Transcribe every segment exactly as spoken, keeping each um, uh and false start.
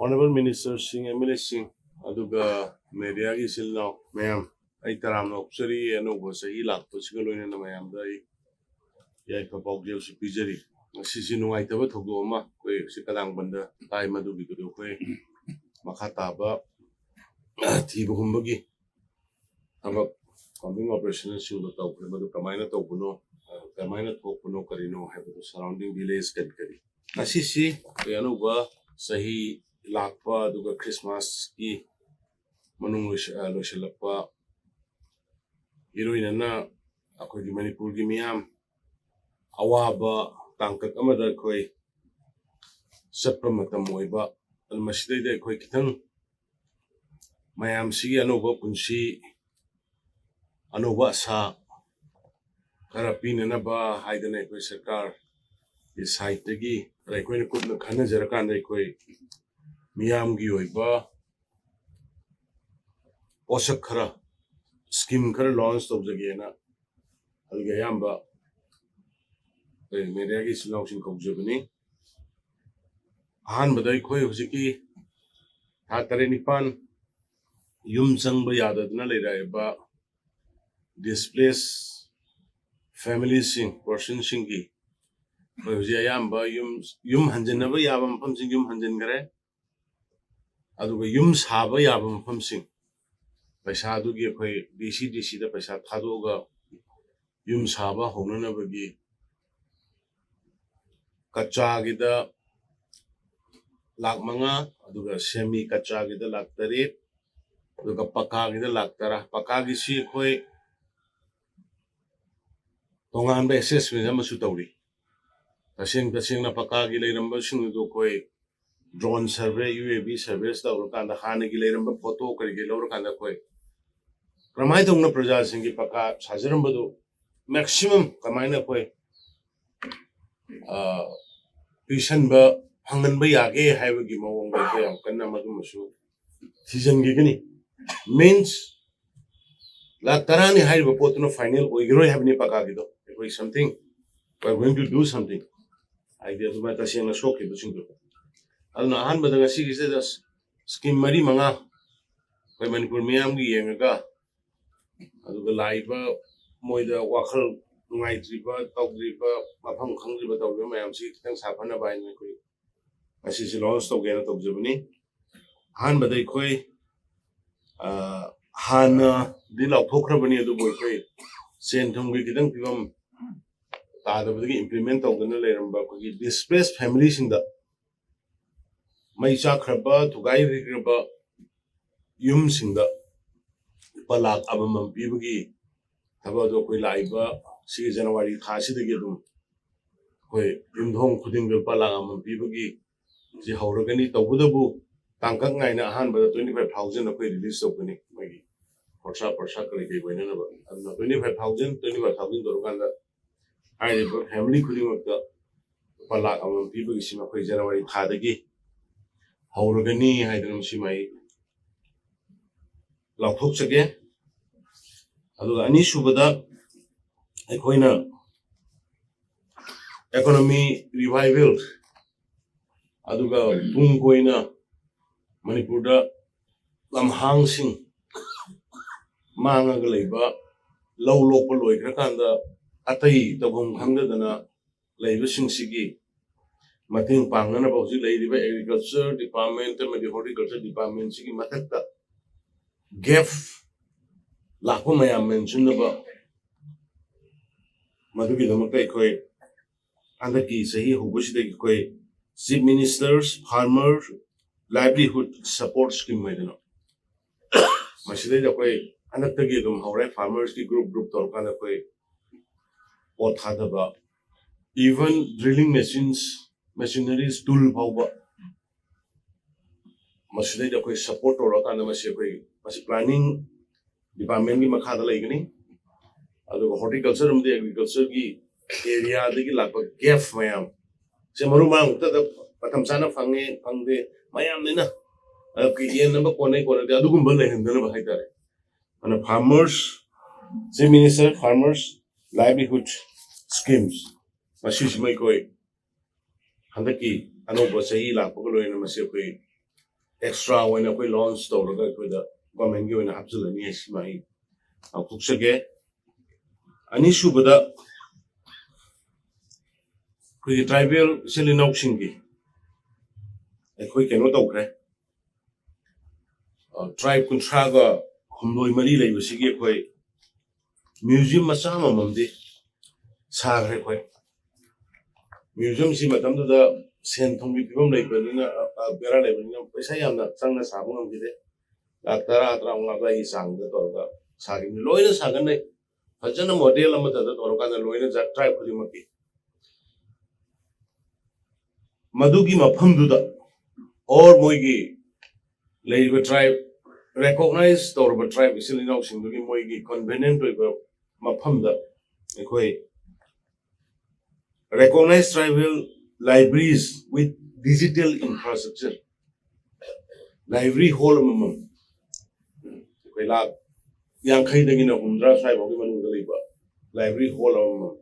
Honourable Ministerꯁꯤꯡ, MLAꯁꯤꯡ, ꯑꯗꯨꯒ mediaꯒꯤ ꯏꯆꯤꯜ ꯏꯅꯥꯎ ꯃꯌꯥꯝ, ꯑꯩ ꯇꯔꯥꯝꯅ ꯑꯣꯛꯆꯔꯤ꯫ ꯑꯅꯧꯕ ꯆꯍꯤ ꯂꯥꯛꯄꯁꯤꯒ ꯂꯣꯏꯅꯅ ꯃꯌꯥꯝꯗ ꯑꯩ ꯌꯥꯏꯐ ꯄꯥꯎꯖꯦꯜꯁꯨ ꯄꯤꯖꯔꯤ꯫ ꯉꯁꯤꯁꯤ ꯅꯨꯡꯉꯥꯏꯇꯕ ꯊꯧꯗꯣꯛ ꯑꯃ ꯑꯩꯈꯣꯏ ꯍꯧꯖꯤꯛ ꯀꯗꯥꯡꯕꯟꯗ ꯇꯥꯏ, ꯃꯗꯨꯒꯤꯗꯨ ꯑꯩꯈꯣꯏ ꯃꯈꯥ ꯇꯥꯕ ꯊꯤꯕ ꯍꯨꯝꯕꯒꯤ ꯊꯕꯛ, combing operationꯅꯆꯤꯡꯕ ꯇꯧꯈ꯭ꯔꯦ꯫ ꯃꯗꯨ ꯀꯃꯥꯏꯅ ꯇꯧꯕꯅꯣ, ꯑ, ꯀꯃꯥꯏꯅ ꯊꯣꯛꯄꯅꯣ, ꯀꯔꯤꯅꯣ ꯍꯥꯏꯕꯗꯨ, surrounding village ꯀꯔꯤ ꯀꯔꯤ꯫ ꯉꯁꯤꯁꯤ ꯑꯩꯈꯣꯏ ꯑꯅꯧꯕ ꯆꯍꯤ ꯂꯥꯛꯄ, ꯑꯗꯨꯒ Christmasꯀꯤ ꯃꯅꯨꯡ ꯂꯣꯏꯁ-, ꯑ, ꯂꯣꯏꯁꯤꯜꯂꯛꯄ, ꯏꯔꯣꯏꯅꯅ ꯑꯩꯈꯣꯏꯒꯤ ꯃꯅꯤꯄꯨꯔꯒꯤ ꯃꯤꯌꯥꯝ ꯑꯋꯥꯕ ꯇꯥꯡꯀꯛ ꯑꯃꯗ ꯑꯩꯈꯣꯏ ꯆꯠꯄ ꯃꯇꯝ ꯑꯣꯏꯕ, ꯑꯗꯨ ꯃꯁꯤꯗꯩꯗ ꯑꯩꯈꯣꯏ ꯈꯤꯇꯪ ꯃꯌꯥꯝꯁꯤꯒꯤ ꯑꯅꯧꯕ ꯄꯨꯟꯁꯤ, ꯑꯅꯧꯕ ꯑꯁꯥ ꯈꯔ ꯄꯤꯅꯅꯕ ꯍꯥꯏꯗꯅ ꯑꯩꯈꯣꯏ ꯁꯔꯀꯥꯔꯒꯤ sideꯇꯒꯤ ꯑꯩꯈꯣꯏꯅ ꯀꯨꯞꯅ ꯈꯟꯅꯖꯔꯀꯥꯟꯗ ꯑꯩꯈꯣꯏ ꯃꯤꯌꯥꯝꯒꯤ ꯑꯣꯏꯕ ꯄꯣꯠꯁꯛ ꯈꯔ, scheme ꯈꯔ launch ꯇꯧꯖꯒꯦꯅ ꯑꯗꯨꯒꯤ ꯑꯌꯥꯝꯕ ꯑꯩꯈꯣꯏ mediaꯒꯤ ꯏꯆꯤꯜ ꯏꯅꯥꯎꯁꯤꯡ ꯀꯧꯖꯕꯅꯤ꯫ ꯑꯍꯥꯟꯕꯗ ꯑꯩꯈꯣꯏ ꯍꯧꯖꯤꯛꯀꯤ ꯊꯥ ꯇꯔꯦꯠ ꯅꯤꯄꯥꯟ ꯌꯨꯝ ꯆꯪꯕ ꯌꯥꯗꯗꯅ ꯂꯩꯔꯛꯏꯕ displaced familyꯁꯤꯡ, personꯁꯤꯡꯒꯤ ꯑꯩꯈꯣꯏ ꯍꯧꯖꯤꯛ ꯑꯌꯥꯝꯕ ꯌꯨꯝ, ꯌꯨꯝ ꯍꯟꯖꯤꯟꯅꯕ ꯌꯥꯕ ꯃꯐꯝꯁꯤꯡ ꯌꯨꯝ ꯍꯟꯖꯤꯟꯈ꯭ꯔꯦ꯫ ꯑꯗꯨꯒ ꯌꯨꯝ ꯁꯥꯕ ꯌꯥꯕ ꯃꯐꯝꯁꯤꯡ, ꯄꯩꯁꯥꯗꯨꯒꯤ ꯑꯩꯈꯣꯏ DC, DCꯗ ꯄꯩꯁꯥ ꯊꯥꯗꯣꯛꯑꯒ ꯌꯨꯝ ꯁꯥꯕ ꯍꯧꯅꯅꯕꯒꯤ ꯀꯆꯥꯒꯤꯗ ꯂꯥꯈ ꯃꯉꯥ, ꯑꯗꯨꯒ semi ꯀꯆꯥꯒꯤꯗ ꯂꯥꯈ ꯇꯔꯦꯠ, ꯑꯗꯨꯒ ꯄꯀꯥꯒꯤꯗ ꯂꯥꯈ ꯇꯔꯥ꯫ ꯄꯀꯥꯒꯤꯁꯤ ꯑꯩꯈꯣꯏ ꯇꯣꯉꯥꯟꯕ assessment ꯑꯃꯁꯨ ꯇꯧꯔꯤ꯫ ꯇꯁꯦꯡ ꯇꯁꯦꯡꯅ ꯄꯀꯥꯒꯤ ꯂꯩꯔꯝꯕꯁꯤꯡ ꯑꯗꯨ ꯑꯩꯈꯣꯏ drone survey, UAV surveys ꯇꯧꯔꯀꯥꯟꯗ, ꯍꯥꯟꯅꯒꯤ ꯂꯩꯔꯝꯕ photo ꯀꯔꯤ ꯀꯔꯤ ꯂꯧꯔꯀꯥꯟꯗ ꯑꯩꯈꯣꯏ ꯀꯔꯝꯍꯥꯏꯅ ꯇꯧꯅ ꯄ꯭ꯔꯖꯥꯁꯤꯡꯒꯤ ꯄꯀꯥ ꯁꯥꯖꯔꯝꯕꯗꯨ maximum ꯀꯃꯥꯏꯅ ꯑꯩꯈꯣꯏ, ꯑ, ꯄꯤꯁꯟꯕ, ꯐꯪꯍꯟꯕ ꯌꯥꯒꯦ ꯍꯥꯏꯕꯒꯤ ꯃꯑꯣꯡꯗ ꯑꯩꯈꯣꯏ ꯌꯥꯝ ꯀꯟꯅ ꯃꯗꯨꯃꯁꯨ ꯊꯤꯖꯤꯟꯈꯤꯒꯅꯤ꯫ Means, ꯂꯥꯈ ꯇꯔꯥꯅꯤ ꯍꯥꯏꯔꯤꯕ ꯄꯣꯠꯇꯨꯅ final ꯑꯣꯏꯒꯔꯣꯏ ꯍꯥꯏꯕꯅꯤ ꯄꯀꯥꯒꯤꯗꯣ꯫ ꯑꯩꯈꯣꯏ something, we are going to do something. ꯍꯥꯏꯗꯤ ꯑꯗꯨꯃꯥꯏꯅ ꯇꯁꯦꯡꯅ ꯁꯣꯛꯈꯤꯕꯁꯤꯡꯗꯣ꯫ ꯑꯗꯨꯅ ꯑꯍꯥꯟꯕꯗ ꯉꯁꯤꯒꯤꯁꯤꯗ ꯁ꯭ꯀꯤꯝ ꯃꯔꯤ ꯃꯉꯥ ꯑꯩꯈꯣꯏ ꯃꯅꯤꯄꯨꯔ ꯃꯤꯌꯥꯝꯒꯤ ꯌꯦꯡꯉꯒ, ꯑꯗꯨꯒ ꯂꯥꯛꯏꯕ ꯃꯣꯏꯗ ꯋꯥꯈꯜ ꯅꯨꯡꯉꯥꯏꯇ꯭ꯔꯤꯕ, ꯇꯧꯗ꯭ꯔꯤꯕ, ꯃꯐꯝ ꯈꯪꯗ꯭ꯔꯤꯕ, ꯇꯧꯔꯤꯕ ꯃꯌꯥꯝꯁꯤ ꯈꯤꯇꯪ ꯁꯥꯐꯅꯕ ꯍꯥꯏꯅ ꯑꯩꯈꯣꯏ ꯉꯁꯤꯁꯦ ꯂꯣꯟꯁ ꯇꯧꯒꯦꯅ ꯇꯧꯖꯕꯅꯤ꯫ ꯑꯍꯥꯟꯕꯗ ꯑꯩꯈꯣꯏ, ꯑ, ꯍꯥꯟꯅꯗꯤ ꯂꯥꯎꯊꯣꯛꯈ꯭ꯔꯕꯅꯤ, ꯑꯗꯨꯕꯨ ꯑꯩꯈꯣꯏ ꯁꯦꯟ ꯊꯨꯝꯒꯤ ꯈꯤꯇꯪ ꯐꯤꯕꯝ ꯇꯥꯗꯕꯗꯒꯤ ꯏꯝꯄ꯭ꯂꯤꯃꯦꯟ ꯇꯧꯗꯅ ꯂꯩꯔꯝꯕ ꯑꯩꯈꯣꯏꯒꯤ ꯗꯤꯁꯄ꯭ꯂꯦꯁ ꯐꯦꯃꯤꯂꯤꯁꯤꯡꯗ, ꯃꯩ ꯆꯥꯛꯈ꯭ꯔꯕ, ꯊꯨꯒꯥꯏꯈ꯭ꯔꯕ ꯌꯨꯝꯁꯤꯡꯗ ꯂꯨꯄꯥ ꯂꯥꯈ ꯑꯃꯃꯝ ꯄꯤꯕꯒꯤ ꯊꯕꯛ ꯑꯗꯨ ꯑꯩꯈꯣꯏ ꯂꯥꯛꯏꯕ ꯁꯤꯒꯤ ꯖꯅꯋꯥꯔꯤ ꯊꯥ ꯑꯁꯤꯗꯒꯤ ꯑꯗꯨꯝ ꯑꯩꯈꯣꯏ ꯌꯨꯝꯊꯣꯡ ꯈꯨꯗꯤꯡꯗ ꯂꯨꯄꯥ ꯂꯥꯈ ꯑꯃꯃꯝ ꯄꯤꯕꯒꯤ ꯁꯤ ꯍꯧꯔꯒꯅꯤ꯫ ꯇꯧꯕꯇꯕꯨ ꯇꯥꯡꯀꯛ ꯅꯥꯏꯅ ꯑꯍꯥꯟꯕꯗ twenty five thousand ꯑꯩꯈꯣꯏ ꯔꯤꯂꯤꯁ ꯇꯧꯒꯅꯤ꯫ ꯃꯣꯏꯒꯤ ꯈꯣꯔꯁꯥ ꯄꯔꯁꯥ ꯀꯔꯤ ꯀꯔꯤ ꯑꯣꯏꯅꯅꯕ, ꯑꯗꯨꯅ twenty five thousand, twenty five thousand ꯇꯧꯔꯀꯥꯟꯗ ꯍꯥꯏꯔꯤꯕ ꯐꯦꯃꯤꯂꯤ ꯈꯨꯗꯤꯡꯃꯛꯇ ꯂꯨꯄꯥ ꯂꯥꯈ ꯑꯃꯃꯝ ꯄꯤꯕꯒꯤ ꯁꯤꯃ ꯑꯩꯈꯣꯏ ꯖꯅꯋꯥꯔꯤ ꯊꯥꯗꯒꯤ ꯍꯧꯔꯒꯅꯤ ꯍꯥꯏꯗꯅ ꯃꯁꯤꯃ ꯑꯩ ꯂꯥꯎꯊꯣꯛꯆꯒꯦ꯫ ꯑꯗꯨꯒ ꯑꯅꯤꯁꯨꯕꯗ ꯑꯩꯈꯣꯏꯅ economy revival, ꯑꯗꯨꯒ ꯇꯨꯡ ꯀꯣꯏꯅ ꯃꯅꯤꯄꯨꯔꯗ ꯂꯝꯍꯥꯡꯁꯤꯡ ꯃꯥꯡꯉꯒ ꯂꯩꯕ, ꯂꯧ ꯂꯣꯛꯄ ꯂꯣꯏꯈ꯭ꯔꯀꯥꯟꯗ ꯑꯇꯩ ꯇꯧꯐꯝ ꯈꯪꯗꯗꯅ ꯂꯩꯕꯁꯤꯡꯁꯤꯒꯤ ꯃꯇꯦꯡ ꯄꯥꯡꯅꯅꯕ ꯍꯧꯖꯤꯛ ꯂꯩꯔꯤꯕ agriculture department ꯑꯃꯗꯤ horticulture departmentꯁꯤꯒꯤ ꯃꯊꯛꯇ ꯒꯦꯞ ꯂꯥꯛꯄ ꯃꯌꯥꯝ ꯃꯦꯟꯁꯤꯟꯅꯕ, ꯃꯗꯨꯒꯤꯗꯃꯛꯇ ꯑꯩꯈꯣꯏ ꯍꯟꯗꯛꯀꯤ ꯆꯍꯤ ꯍꯧꯕꯁꯤꯗꯒꯤ ꯑꯩꯈꯣꯏ Chief Minister's Farmer Livelihood Support Scheme ꯍꯥꯏꯗꯅ ꯃꯁꯤꯗꯩꯗ ꯑꯩꯈꯣꯏ ꯍꯟꯗꯛꯇꯒꯤ ꯑꯗꯨꯝ ꯍꯧꯔꯦ꯫ ꯐꯥꯔꯃꯔꯁꯀꯤ ꯒ꯭ꯔꯨꯞ ꯒ꯭ꯔꯨꯞ ꯇꯧꯔꯀꯥꯟꯗ ꯑꯩꯈꯣꯏ ꯄꯣꯠ ꯊꯥꯗꯕ, even drilling machines, machineries, tool ꯐꯥꯎꯕ ꯃꯁꯤꯗꯩꯗ ꯑꯩꯈꯣꯏ ꯁꯞꯄꯣꯔꯠ ꯇꯧꯔꯀꯥꯟꯗ ꯃꯁꯤ ꯑꯩꯈꯣꯏ ꯃꯁꯤ ꯄ꯭ꯂꯥꯅꯤꯡ ꯗꯤꯄꯥꯔꯠꯃꯦꯟꯒꯤ ꯃꯈꯥꯗ ꯂꯩꯒꯅꯤ꯫ ꯑꯗꯨꯒ ꯍꯣꯔꯇꯤꯀꯜꯆꯔ ꯑꯃꯗꯤ ꯑꯦꯒ꯭ꯔꯤꯀꯜꯆꯔꯒꯤ ꯑꯦꯔꯤꯌꯥꯗꯒꯤ ꯂꯥꯛꯄ ꯒꯦꯞ ꯃꯌꯥꯝ ꯁꯦ ꯃꯔꯨ ꯃꯔꯥꯡ ꯈꯛꯇꯗ ꯃꯇꯝ ꯆꯥꯅ ꯐꯪꯉꯦ ꯐꯪꯗꯦ ꯃꯌꯥꯝꯅꯤꯅ ꯑꯗꯨꯒꯤ ꯌꯦꯟꯅꯕ ꯀꯣꯟꯅꯩ ꯀꯣꯟꯅꯗꯦ ꯑꯗꯨꯒꯨꯝꯕ ꯂꯩꯍꯟꯗꯅꯕ ꯍꯥꯏꯇꯥꯔꯦ꯫ ꯑꯗꯨꯅ farmers, Chief Minister Farmers Livelihood Schemes ꯃꯁꯤꯁꯤꯃ ꯑꯩꯈꯣꯏ ꯍꯟꯗꯛꯀꯤ ꯑꯅꯧꯕ ꯆꯍꯤ ꯂꯥꯛꯄꯒ ꯂꯣꯏꯅꯅ ꯃꯁꯤ ꯑꯩꯈꯣꯏ ꯑꯦꯛꯁꯇ꯭ꯔꯥ ꯑꯣꯏꯅ ꯑꯩꯈꯣꯏ ꯂꯣꯟꯆ ꯇꯧꯔꯒ ꯑꯩꯈꯣꯏꯗ ꯒꯣꯔꯃꯦꯟꯒꯤ ꯑꯣꯏꯅ ꯍꯥꯞꯆꯤꯜꯂꯅꯤ ꯍꯥꯏꯁꯤꯃ ꯑꯩ ꯂꯥꯎꯊꯣꯛꯆꯒꯦ꯫ ꯑꯅꯤꯁꯨꯕꯗ, ꯑꯩꯈꯣꯏꯒꯤ ꯇ꯭ꯔꯥꯏꯕꯦꯜ ꯏꯆꯤꯜ ꯏꯅꯥꯎꯁꯤꯡꯒꯤ ꯑꯩꯈꯣꯏ ꯀꯩꯅꯣ ꯇꯧꯈ꯭ꯔꯦ, ꯇ꯭ꯔꯥꯏꯕ ꯀꯨꯟꯊ꯭ꯔꯥꯒ ꯍꯨꯝꯗꯣꯏ ꯃꯔꯤ ꯂꯩꯕꯁꯤꯒꯤ ꯑꯩꯈꯣꯏ ꯃ꯭ꯌꯨꯖꯤꯌꯝ ꯃꯆꯥ ꯑꯃꯃꯝꯗꯤ ꯁꯥꯈ꯭ꯔꯦ ꯑꯩꯈꯣꯏ꯫ ꯃ꯭ꯌꯨꯖꯤꯌꯝꯁꯤ ꯃꯇꯝꯗꯨꯗ ꯁꯦꯟ ꯊꯨꯝꯒꯤ ꯐꯤꯕꯝ ꯂꯩꯕꯅꯤꯅ, ꯑ, ꯑ, ꯕꯦꯔꯥ ꯂꯩꯕꯅꯤꯅ ꯄꯩꯁꯥ ꯌꯥꯝꯅ ꯆꯪꯅ ꯁꯥꯕ ꯉꯝꯈꯤꯗꯦ꯫ ꯂꯥꯈ ꯇꯔꯥ, ꯇꯔꯥꯃꯉꯥ ꯑꯗꯨꯋꯥꯏꯒꯤ ꯆꯥꯡꯗ ꯇꯧꯔꯒ ꯁꯥꯈꯤꯕꯅꯤ꯫ ꯂꯣꯏꯅ ꯁꯥꯒꯠꯅꯩ꯫ ꯐꯖꯅ ꯃꯣꯗꯦꯜ ꯑꯃꯠꯇꯗ ꯇꯧꯔꯀꯥꯟꯗ ꯂꯣꯏꯅ ꯖꯥꯠ ꯇ꯭ꯔꯥꯏꯕ ꯈꯨꯗꯤꯡꯃꯛꯀꯤ ꯃꯗꯨꯒꯤ ꯃꯐꯝꯗꯨꯗ, ꯑꯣꯔ ꯃꯣꯏꯒꯤ ꯂꯩꯔꯤꯕ ꯇ꯭ꯔꯥꯏꯕ ꯔꯦꯀꯣꯛꯅꯥꯏꯖ ꯇꯧꯔꯕ ꯇ꯭ꯔꯥꯏꯕ ꯏꯆꯤꯜ ꯏꯅꯥꯎꯁꯤꯡꯗꯨꯒꯤ ꯃꯣꯏꯒꯤ ꯀꯟꯚꯤꯅꯤꯌꯦꯟꯠ ꯑꯣꯏꯕ ꯃꯐꯝꯗ ꯑꯩꯈꯣꯏ recognized tribal libraries with digital infrastructure, library hall ꯑꯃꯃꯝ, ꯑꯩꯈꯣꯏ ꯂꯥꯈ ꯌꯥꯡꯈꯩꯗꯒꯤꯅ ꯍꯨꯝꯗ꯭ꯔꯥ ꯁ꯭ꯋꯥꯏꯐꯥꯎꯒꯤ ꯃꯅꯨꯡꯗ ꯂꯩꯕ library hall ꯑꯃꯃꯝ,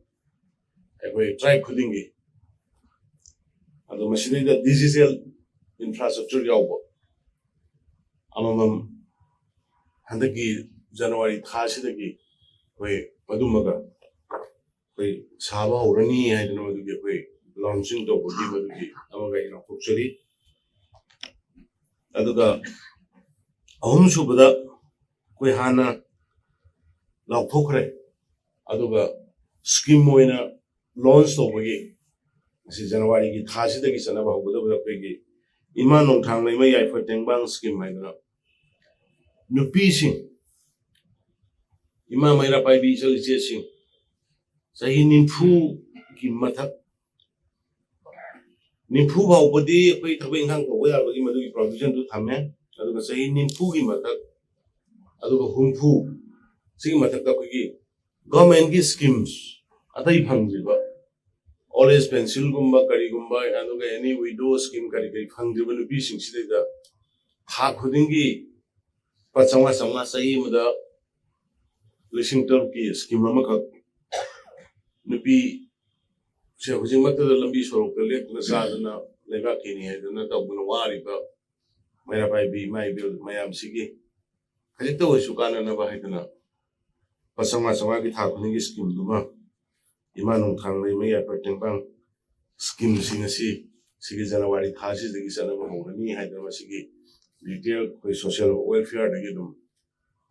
ꯑꯩꯈꯣꯏ ꯇ꯭ꯔꯥꯏꯕ ꯈꯨꯗꯤꯡꯒꯤ, ꯑꯗꯣ ꯃꯁꯤꯗꯩꯗ ꯗꯤꯖꯤꯇꯦꯜ ꯏꯟꯐ꯭ꯔꯥꯁ꯭ꯇ꯭ꯔꯛꯆꯔ ꯌꯥꯎꯕ ꯑꯃꯃꯝ ꯍꯟꯗꯛꯀꯤ ꯖꯅꯋꯥꯔꯤ ꯊꯥꯁꯤꯗꯒꯤ ꯑꯩꯈꯣꯏ ꯃꯗꯨꯃꯒ ꯑꯩꯈꯣꯏ ꯁꯥꯕ ꯍꯧꯔꯅꯤ ꯍꯥꯏꯗꯅ ꯃꯗꯨꯒꯤ ꯑꯩꯈꯣꯏ ꯂꯣꯟꯆꯤꯡ ꯇꯧꯕꯒꯤ ꯃꯗꯨꯒꯤ ꯑꯃꯒ ꯑꯩ ꯂꯥꯎꯊꯣꯛꯆꯔꯤ꯫ ꯑꯗꯨꯒ ꯑꯍꯨꯝꯁꯨꯕꯗ, ꯑꯩꯈꯣꯏ ꯍꯥꯟꯅ ꯂꯥꯎꯊꯣꯛꯈ꯭ꯔꯦ, ꯑꯗꯨꯒ ꯁ꯭ꯀꯤꯝ ꯑꯣꯏꯅ ꯂꯣꯟꯆ ꯇꯧꯕꯒꯤ, ꯑꯁꯤ ꯖꯅꯋꯥꯔꯤꯒꯤ ꯊꯥꯁꯤꯗꯒꯤ ꯆꯠꯅꯕ ꯍꯧꯒꯗꯕꯗ ꯑꯩꯈꯣꯏꯒꯤ ꯏꯃꯥ ꯅꯣꯡꯊꯥꯡ ꯂꯩꯃ ꯌꯥꯏꯐ ꯇꯦꯡꯕꯥꯡ ꯁ꯭ꯀꯤꯝ ꯍꯥꯏꯗꯅ ꯅꯨꯄꯤꯁꯤꯡ, ꯏꯃꯥ ꯃꯩꯔꯥ ꯄꯥꯏꯕꯤ ꯏꯆꯜ ꯏꯆꯦꯁꯤꯡ ꯆꯍꯤ ꯅꯤꯐꯨꯒꯤ ꯃꯊꯛ, ꯅꯤꯐꯨ ꯐꯥꯎꯕꯗꯤ ꯑꯩꯈꯣꯏ ꯊꯕꯛ ꯏꯪꯈꯥꯡ ꯇꯧꯕ ꯌꯥꯕꯒꯤ ꯃꯗꯨꯒꯤ ꯄ꯭ꯔꯣꯚꯤꯖꯟꯗꯨ ꯊꯝꯃꯦ꯫ ꯑꯗꯨꯒ ꯆꯍꯤ ꯅꯤꯐꯨꯒꯤ ꯃꯊꯛ, ꯑꯗꯨꯒ ꯍꯨꯝꯐꯨ, ꯁꯤꯒꯤ ꯃꯊꯛꯇ ꯑꯩꯈꯣꯏꯒꯤ ꯒꯚꯔꯟꯃꯦꯟꯠꯀꯤ ꯁ꯭ꯀꯤꯝꯁ ꯑꯇꯩ ꯐꯪꯗ꯭ꯔꯤꯕ, ꯑꯣꯜ ꯑꯦꯖ ꯄꯦꯟꯁꯤꯜꯒꯨꯝꯕ ꯀꯔꯤꯒꯨꯝꯕ, ꯑꯗꯨꯒ ꯑꯦꯅꯤ ꯋꯤꯗꯣ ꯁ꯭ꯀꯤꯝ ꯀꯔꯤ ꯀꯔꯤ ꯐꯪꯗ꯭ꯔꯤꯕ ꯅꯨꯄꯤꯁꯤꯡꯁꯤꯗꯩꯗ ꯊꯥ ꯈꯨꯗꯤꯡꯒꯤ ꯂꯨꯄꯥ ꯆꯥꯝꯃꯉꯥ ꯆꯥꯝꯃꯉꯥ, ꯆꯍꯤ ꯑꯃꯗ ꯂꯤꯁꯤꯡ ꯇꯔꯨꯛꯀꯤ ꯁ꯭ꯀꯤꯝ ꯑꯃꯈꯛ, ꯅꯨꯄꯤꯁꯦ ꯍꯧꯖꯤꯛꯃꯛꯇꯗ ꯂꯝꯕꯤ ꯁꯣꯔꯣꯛꯇ ꯂꯦꯞꯇꯅ ꯆꯥꯗꯅ ꯂꯩꯕꯥꯛꯀꯤꯅꯤ ꯍꯥꯏꯗꯨꯅ ꯇꯧꯗꯨꯅ ꯋꯥꯔꯤꯕ ꯃꯩꯔꯥ ꯄꯥꯏꯕꯤ ꯏꯃꯥ ꯏꯕꯦꯜ ꯃꯌꯥꯝꯁꯤꯒꯤ ꯈꯖꯤꯛꯇ ꯑꯣꯏꯔꯁꯨ ꯀꯥꯟꯅꯅꯕ ꯍꯥꯏꯗꯨꯅ ꯂꯨꯄꯥ ꯆꯥꯝꯃꯉꯥ ꯆꯥꯝꯃꯉꯥꯒꯤ ꯊꯥ ꯈꯨꯗꯤꯡꯒꯤ ꯁ꯭ꯀꯤꯝꯗꯨꯃ ꯏꯃꯥ ꯅꯣꯡꯊꯥꯡ ꯂꯩꯃ ꯌꯥꯏꯐ ꯇꯦꯡꯕꯥꯡ ꯁ꯭ꯀꯤꯝꯁꯤꯡ ꯑꯁꯤ ꯁꯤꯒꯤ ꯖꯅꯋꯥꯔꯤ ꯊꯥꯁꯤꯗꯒꯤ ꯆꯠꯅꯕ ꯍꯧꯔꯅꯤ ꯍꯥꯏꯗꯅ ꯃꯁꯤꯒꯤ ꯗꯤꯇꯦꯜ ꯑꯩꯈꯣꯏ ꯁꯣꯁꯤꯌꯦꯜ ꯋꯦꯜꯐꯤꯌꯔꯗꯒꯤ ꯑꯗꯨꯝ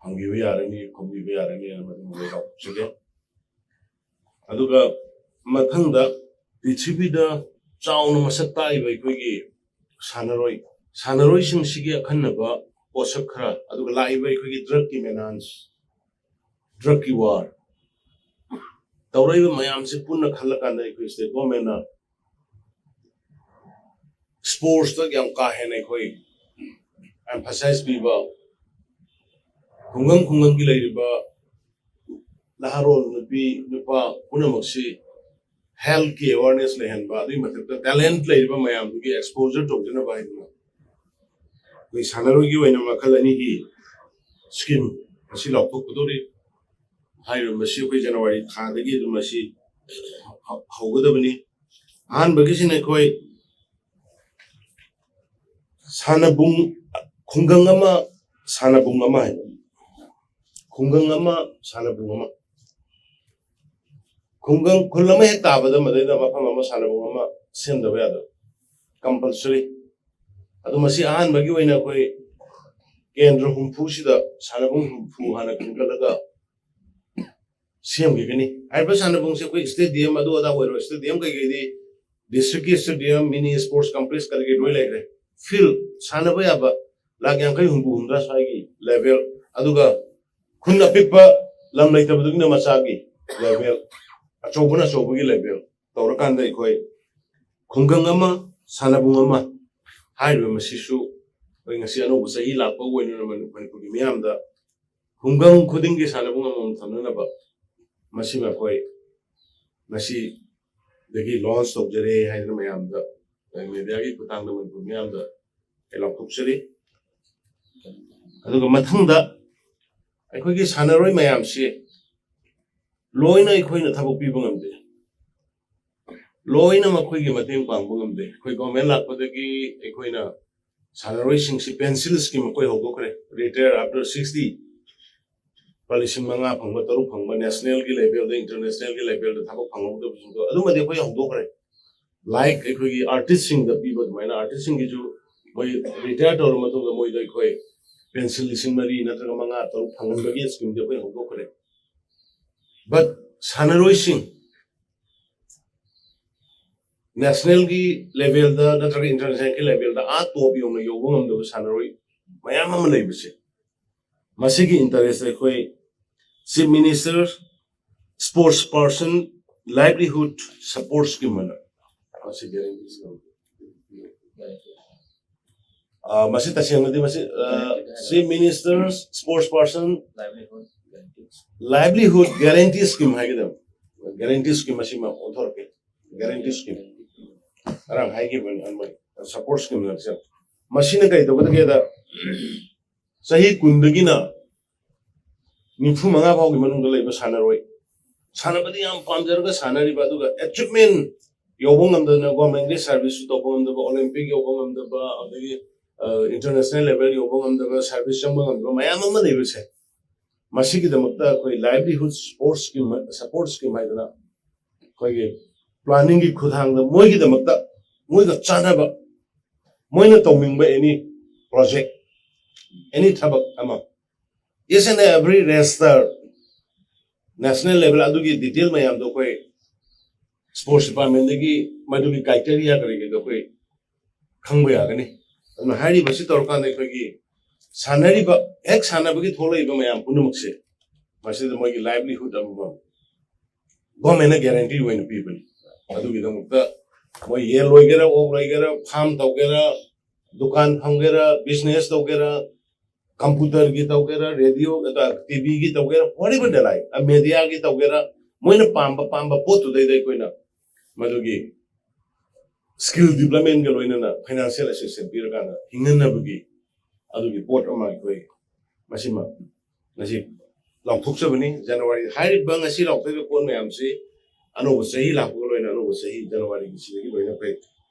ꯐꯪꯕꯤꯕ ꯌꯥꯔꯅꯤ, ꯈꯣꯝꯕꯤꯕ ꯌꯥꯔꯅꯤ ꯍꯥꯏꯅ ꯃꯗꯨꯃ ꯑꯩ ꯂꯥꯎꯊꯣꯛꯆꯒꯦ꯫ ꯑꯗꯨꯒ ꯃꯊꯪꯗ ꯄ꯭ꯔꯤꯊꯤꯕꯤꯗ ꯆꯥꯎꯅ ꯃꯁꯛ ꯇꯥꯛꯏꯕ ꯑꯩꯈꯣꯏꯒꯤ ꯁꯥꯟꯅꯔꯣꯏ ꯁꯥꯟꯅꯔꯣꯏꯁꯤꯡꯁꯤꯒꯤ ꯑꯈꯟꯅꯕ ꯄꯣꯠꯁꯛ ꯈꯔ, ꯑꯗꯨꯒ ꯂꯥꯛꯏꯕ ꯑꯩꯈꯣꯏꯒꯤ ꯗ꯭ꯔꯒꯀꯤ ꯃꯦꯅꯥꯟꯁ, ꯗ꯭ꯔꯒꯀꯤ ꯋꯥꯔ ꯇꯧꯔꯛꯏꯕ ꯃꯌꯥꯝꯁꯦ ꯄꯨꯟꯅ ꯈꯜꯂꯀꯥꯟꯗ ꯑꯩꯈꯣꯏ ꯁ꯭ꯇꯦꯠ ꯒꯣꯔꯃꯦꯟꯅ ꯁ꯭ꯄꯣꯔꯠꯁꯇ ꯌꯥꯝ ꯀꯥ ꯍꯦꯟꯅ ꯑꯩꯈꯣꯏ ꯑꯦꯝꯐꯁꯥꯏꯁ ꯄꯤꯕ, ꯈꯨꯡꯒꯪ ꯈꯨꯡꯒꯪꯒꯤ ꯂꯩꯔꯤꯕ ꯅꯍꯥꯔꯣꯜ ꯅꯨꯄꯤ ꯅꯨꯄꯥ ꯄꯨꯝꯅꯃꯛꯁꯤ ꯍꯦꯜꯊꯀꯤ ꯑꯦꯋꯥꯔꯅꯦꯁ ꯂꯩꯍꯟꯕ, ꯑꯗꯨꯒꯤ ꯃꯊꯛꯇ ꯇꯦꯂꯦꯟꯠ ꯂꯩꯔꯤꯕ ꯃꯌꯥꯝꯗꯨꯒꯤ ꯑꯦꯛꯁꯄꯣꯖꯔ ꯇꯧꯖꯅꯕ ꯍꯥꯏꯗꯨꯅ ꯑꯩꯈꯣꯏ ꯁꯥꯟꯅꯔꯣꯏꯒꯤ ꯑꯣꯏꯅ ꯃꯈꯜ ꯑꯅꯤꯒꯤ ꯁ꯭ꯀꯤꯝ ꯑꯁꯤ ꯂꯥꯎꯊꯣꯛꯀꯗꯧꯔꯤ꯫ ꯍꯥꯏꯔꯤꯕ ꯃꯁꯤ ꯑꯩꯈꯣꯏ ꯖꯅꯋꯥꯔꯤ ꯊꯥꯗꯒꯤ ꯑꯗꯨꯝ ꯃꯁꯤ ꯍꯧ- ꯍꯧꯒꯗꯕꯅꯤ꯫ ꯑꯍꯥꯟꯕꯒꯤꯁꯤꯅ ꯑꯩꯈꯣꯏ ꯁꯥꯟꯅꯕꯨꯡ, ꯈꯨꯡꯒꯪ ꯑꯃ ꯁꯥꯟꯅꯕꯨꯡ ꯑꯃ ꯍꯥꯏꯕ, ꯈꯨꯡꯒꯪ ꯑꯃ ꯁꯥꯟꯅꯕꯨꯡ ꯑꯃ, ꯈꯨꯡꯒꯪ ꯈꯨꯜ ꯑꯃ ꯍꯦꯛ ꯇꯥꯕꯗ ꯃꯗꯩꯗ ꯃꯐꯝ ꯑꯃ ꯁꯥꯟꯅꯕꯨꯡ ꯑꯃ ꯁꯦꯝꯗꯕ ꯌꯥꯗꯕ ꯀꯝꯄꯜꯁꯔꯤ꯫ ꯑꯗꯨ ꯃꯁꯤ ꯑꯍꯥꯟꯕꯒꯤ ꯑꯣꯏꯅ ꯑꯩꯈꯣꯏ ꯀꯦꯟꯗ꯭ꯔ ꯍꯨꯝꯐꯨꯁꯤꯗ ꯁꯥꯟꯅꯕꯨꯡ ꯍꯨꯝꯐꯨ ꯍꯥꯟꯅ ꯈꯟꯒꯠꯂꯒ ꯁꯦꯝꯈꯤꯒꯅꯤ꯫ ꯍꯥꯏꯔꯤꯕ ꯁꯥꯟꯅꯕꯨꯡꯁꯦ ꯑꯩꯈꯣꯏ ꯁ꯭ꯇꯦꯗꯤꯌꯝ ꯑꯗꯨ ꯑꯗꯥ ꯑꯣꯏꯔꯣꯏ, ꯁ꯭ꯇꯦꯗꯤꯌꯝ ꯀꯩꯀꯩꯗꯤ ꯗꯤꯁꯇ꯭ꯔꯤꯛꯀꯤ ꯁ꯭ꯇꯦꯗꯤꯌꯝ, ꯃꯤꯅꯤ ꯁ꯭ꯄꯣꯔꯠꯁ ꯀꯝꯄ꯭ꯂꯦꯛꯁ ꯀꯔꯤ ꯀꯔꯤ ꯂꯣꯏ ꯂꯩꯈ꯭ꯔꯦ꯫ ꯐꯤꯜꯗ ꯁꯥꯟꯅꯕ ꯌꯥꯕ ꯂꯥꯈ ꯌꯥꯡꯈꯩ ꯍꯨꯝꯐꯨ ꯍꯨꯝꯗ꯭ꯔꯥ ꯁ꯭ꯋꯥꯏꯒꯤ ꯂꯦꯚꯦꯜ, ꯑꯗꯨꯒ ꯈꯨꯟ ꯑꯄꯤꯛꯄ ꯂꯝ ꯂꯩꯇꯕꯗꯨꯒꯤꯅ ꯃꯆꯥꯒꯤ ꯂꯦꯚꯦꯜ, ꯑꯆꯧꯕꯅ ꯑꯆꯧꯕꯒꯤ ꯂꯦꯚꯦꯜ ꯇꯧꯔꯀꯥꯟꯗ ꯑꯩꯈꯣꯏ ꯈꯨꯡꯒꯪ ꯑꯃ ꯁꯥꯟꯅꯕꯨꯡ ꯑꯃ ꯍꯥꯏꯔꯤꯕ ꯃꯁꯤꯁꯨ ꯑꯩꯈꯣꯏ ꯉꯁꯤ ꯑꯅꯧꯕ ꯆꯍꯤ ꯂꯥꯛꯄ ꯑꯣꯏꯅ ꯃꯅꯤ- ꯃꯅꯤꯄꯨꯔꯒꯤ ꯃꯤꯌꯥꯝꯗ ꯈꯨꯡꯒꯪ ꯈꯨꯗꯤꯡꯒꯤ ꯁꯥꯟꯅꯕꯨꯡ ꯑꯃꯃꯝ ꯊꯝꯅꯅꯕ ꯃꯁꯤꯃ ꯑꯩꯈꯣꯏ ꯉꯁꯤꯗꯒꯤ ꯂꯣꯟꯆ ꯇꯧꯖꯔꯦ ꯍꯥꯏꯗꯅ ꯃꯌꯥꯝꯗ, ꯃꯦꯗꯤꯌꯥꯒꯤ ꯈꯨꯠꯊꯥꯡꯗ ꯃꯅꯤꯄꯨꯔ ꯃꯤꯌꯥꯝꯗ ꯑꯩ ꯂꯥꯎꯊꯣꯛꯆꯔꯤ꯫ ꯑꯗꯨꯒ ꯃꯊꯪꯗ ꯑꯩꯈꯣꯏꯒꯤ ꯁꯥꯟꯅꯔꯣꯏ ꯃꯌꯥꯝꯁꯤ ꯂꯣꯏꯅ ꯑꯩꯈꯣꯏꯅ ꯊꯕꯛ ꯄꯤꯕ ꯉꯝꯗꯦ꯫ ꯂꯣꯏꯅ ꯃꯈꯣꯏꯒꯤ ꯃꯇꯦꯡ ꯄꯥꯡꯕ ꯉꯝꯗꯦ꯫ ꯑꯩꯈꯣꯏ ꯒꯣꯔꯃꯦꯟ ꯂꯥꯛꯄꯗꯒꯤ ꯑꯩꯈꯣꯏꯅ ꯁꯥꯟꯅꯔꯣꯏꯁꯤꯡꯁꯤ ꯄꯦꯟꯁꯤꯜ ꯁ꯭ꯀꯤꯝ ꯑꯩꯈꯣꯏ ꯍꯧꯗꯣꯛꯈ꯭ꯔꯦ꯫ ꯔꯤꯇꯥꯌꯔ ꯑꯥꯐꯇꯔ ꯁꯤꯛꯁꯇꯤ ꯂꯨꯄꯥ ꯂꯤꯁꯤꯡ ꯃꯉꯥ ꯐꯪꯕ, ꯇꯔꯨꯛ ꯐꯪꯕ, ꯅꯦꯁꯅꯦꯜꯒꯤ ꯂꯦꯚꯦꯜꯗ, ꯏꯟꯇꯔꯅꯦꯁꯅꯦꯜꯒꯤ ꯂꯦꯚꯦꯜꯗ ꯊꯕꯛ ꯐꯪꯍꯧꯗꯕꯁꯤꯡꯗꯣ ꯑꯗꯨꯃꯗꯤ ꯑꯩꯈꯣꯏ ꯍꯧꯗꯣꯛꯈ꯭ꯔꯦ꯫ ꯂꯥꯏꯛ ꯑꯩꯈꯣꯏꯒꯤ ꯑꯥꯔꯇꯤꯁꯁꯤꯡꯗ ꯄꯤꯕ ꯑꯗꯨꯃꯥꯏꯅ ꯑꯥꯔꯇꯤꯁꯁꯤꯡꯒꯤꯁꯨ ꯃꯣꯏ ꯔꯤꯇꯥꯌꯔ ꯇꯧꯔꯕ ꯃꯇꯨꯡꯗ ꯃꯣꯏꯗ ꯑꯩꯈꯣꯏ ꯄꯦꯟꯁꯤꯜ ꯂꯤꯁꯤꯡ ꯃꯔꯤ ꯅꯠꯇ꯭ꯔꯒ ꯃꯉꯥ ꯇꯔꯨꯛ ꯐꯪꯍꯟꯕꯒꯤ ꯁ꯭ꯀꯤꯝꯗꯤ ꯑꯩꯈꯣꯏ ꯍꯧꯗꯣꯛꯈ꯭ꯔꯦ꯫ ꯕꯠ ꯁꯥꯟꯅꯔꯣꯏꯁꯤꯡ ꯅꯦꯁꯅꯦꯜꯒꯤ ꯂꯦꯚꯦꯜꯗ ꯅꯠꯇ꯭ꯔꯒ ꯏꯟꯇꯔꯅꯦꯁꯅꯦꯜꯒꯤ ꯂꯦꯚꯦꯜꯗ ꯑꯥ ꯇꯣꯞ ꯌꯧꯅ ꯌꯧꯕ ꯉꯝꯗꯕ ꯁꯥꯟꯅꯔꯣꯏ ꯃꯌꯥꯝ ꯑꯃ ꯂꯩꯕꯁꯦ, ꯃꯁꯤꯒꯤ ꯏꯟꯇꯔꯦꯁꯇ ꯑꯩꯈꯣꯏ chief minister sports person livelihood support scheme ꯑꯅ ꯃꯁꯤ guarantee scheme꯫ ꯑ, ꯃꯁꯤ ꯇꯁꯦꯡꯅꯗꯤ ꯃꯁꯤ chief minister sports person livelihood guarantee scheme ꯍꯥꯏꯒꯗꯕ꯫ ꯒꯦꯔꯦꯟꯇꯤ ꯁ꯭ꯀꯤꯝ ꯑꯁꯤꯃ ꯑꯣꯟꯊꯣꯔꯛꯀꯦ꯫ ꯒꯦꯔꯦꯟꯇꯤ ꯁ꯭ꯀꯤꯝ ꯉꯔꯥꯡ ꯍꯥꯏꯈꯤꯕꯅꯤ, ꯁꯄꯣꯔꯠ ꯁ꯭ꯀꯤꯝ꯫ ꯃꯁꯤꯅ ꯀꯩ ꯇꯧꯒꯗꯒꯦꯗ, ꯆꯍꯤ ꯀꯨꯟꯗꯒꯤꯅ ꯅꯤꯐꯨ ꯃꯉꯥ ꯐꯥꯎꯒꯤ ꯃꯅꯨꯡꯗ ꯂꯩꯕ ꯁꯥꯟꯅꯔꯣꯏ, ꯁꯥꯟꯅꯕꯗꯤ ꯌꯥꯝ ꯄꯥꯝꯖꯔꯒ ꯁꯥꯟꯅꯔꯤꯕ, ꯑꯗꯨꯒ ꯑꯦꯆꯤꯞꯃꯦꯟ ꯌꯧꯕ ꯉꯝꯗꯅ, ꯒꯣꯔꯃꯦꯟꯒꯤ ꯁꯥꯔꯚꯤꯁꯁꯨ ꯇꯧꯕ ꯉꯝꯗꯕ, ꯑꯣꯂꯦꯝꯄꯤꯛ ꯌꯧꯕ ꯉꯝꯗꯕ, ꯑꯗꯒꯤ ꯏꯟꯇꯔꯅꯦꯁꯅꯦꯜ ꯂꯦꯚꯦꯜ ꯌꯧꯕ ꯉꯝꯗꯕ, ꯁꯥꯔꯚꯤꯁ ꯆꯪꯕ ꯉꯝꯗꯕ ꯃꯌꯥꯝ ꯑꯃ ꯂꯩꯕꯁꯦ, ꯃꯁꯤꯒꯤꯗꯃꯛꯇ ꯑꯩꯈꯣꯏ ꯂꯥꯏꯚꯂꯤꯍꯨꯗ ꯁꯄꯣꯔꯠ ꯁ꯭ꯀꯤꯝ, ꯁꯄꯣꯔꯠ ꯁ꯭ꯀꯤꯝ ꯍꯥꯏꯗꯅ ꯑꯩꯈꯣꯏꯒꯤ ꯄ꯭ꯂꯥꯅꯤꯡꯒꯤ ꯈꯨꯠꯊꯥꯡꯗ ꯃꯣꯏꯒꯤꯗꯃꯛꯇ, ꯃꯣꯏꯒ ꯆꯥꯟꯅꯕ, ꯃꯣꯏꯅ ꯇꯧꯅꯤꯡꯕ ꯑꯦꯅꯤ ꯄ꯭ꯔꯣꯖꯦꯛ, ꯑꯦꯅꯤ ꯊꯕꯛ ꯑꯃ, each and every register, national level ꯑꯗꯨꯒꯤ ꯗꯤꯇꯦꯜ ꯃꯌꯥꯝꯗꯣ ꯑꯩꯈꯣꯏ ꯁ꯭ꯄꯣꯔꯠꯁ ꯗꯤꯄꯥꯔꯠꯃꯦꯟꯗꯒꯤ ꯃꯗꯨꯒꯤ ꯀ꯭ꯔꯥꯏꯇꯦꯔꯤꯌꯥ ꯀꯔꯤ ꯀꯔꯤꯗꯣ ꯑꯩꯈꯣꯏ ꯈꯪꯕ ꯌꯥꯒꯅꯤ꯫ ꯑꯗꯨꯅ ꯍꯥꯏꯔꯤꯕꯁꯤ ꯇꯧꯔꯀꯥꯟꯗ ꯑꯩꯈꯣꯏꯒꯤ ꯁꯥꯟꯅꯔꯤꯕ, ꯍꯦꯛ ꯁꯥꯟꯅꯕꯒꯤ ꯊꯣꯛꯂꯛꯏꯕ ꯃꯌꯥꯝ ꯄꯨꯝꯅꯃꯛꯁꯦ, ꯃꯁꯤꯗ ꯃꯣꯏꯒꯤ ꯂꯥꯏꯚꯂꯤꯍꯨꯗ ꯑꯃꯃꯝ ꯒꯣꯔꯃꯦꯟꯅ ꯒꯦꯔꯦꯟꯇꯤ ꯑꯣꯏꯅ ꯄꯤꯕꯅꯤ꯫ ꯑꯗꯨꯒꯤꯗꯃꯛꯇ ꯃꯣꯏ ꯌꯦꯟ ꯂꯣꯏꯒꯦꯔꯥ, ꯑꯣꯛ ꯂꯣꯏꯒꯦꯔꯥ, ꯐꯥꯔꯝ ꯇꯧꯒꯦꯔꯥ, ꯗꯨꯀꯥꯟ ꯐꯝꯒꯦꯔꯥ, ꯕꯤꯖꯤꯅꯦꯁ ꯇꯧꯒꯦꯔꯥ, ꯀꯝꯄ꯭ꯌꯨꯇꯔꯒꯤ ꯇꯧꯒꯦꯔꯥ, ꯔꯦꯗꯤꯑꯣ, ꯇꯤꯚꯤꯒꯤ ꯇꯧꯒꯦꯔꯥ, whatever the like, ꯃꯦꯗꯤꯌꯥꯒꯤ ꯇꯧꯒꯦꯔꯥ, ꯃꯣꯏꯅ ꯄꯥꯝꯕ ꯄꯥꯝꯕ ꯄꯣꯠꯇꯨꯗꯩꯗ ꯑꯩꯈꯣꯏꯅ ꯃꯗꯨꯒꯤ ꯁ꯭ꯀꯤꯜ ꯗꯤꯕ꯭ꯂꯞꯃꯦꯟꯒ ꯂꯣꯏꯅꯅ ꯐꯥꯏꯅꯥꯟꯁꯤꯌꯦꯜ ꯑꯦꯁꯤꯁꯇꯦꯟꯁ ꯄꯤꯔꯀꯥꯟꯗ ꯍꯤꯡꯍꯟꯅꯕꯒꯤ ꯑꯗꯨꯒꯤ ꯄꯣꯠ ꯑꯃ ꯑꯩꯈꯣꯏ ꯃꯁꯤꯃ ꯉꯁꯤ ꯂꯥꯎꯊꯣꯛꯆꯕꯅꯤ꯫ ꯖꯅꯋꯥꯔꯤ ꯍꯥꯏꯔꯤꯕ ꯉꯁꯤ ꯂꯥꯎꯊꯣꯛꯏꯕ ꯄꯣꯠ ꯃꯌꯥꯝꯁꯤ ꯑꯅꯧꯕ ꯆꯍꯤ ꯂꯥꯛꯄꯒ ꯂꯣꯏꯅꯅ ꯑꯩꯈꯣꯏꯅ ꯑꯅꯧꯕ ꯆꯍꯤ ꯖꯅꯋꯥꯔꯤꯒꯤ ꯁꯤꯗꯒꯤ ꯂꯣꯏꯅ ꯑꯩꯈꯣꯏ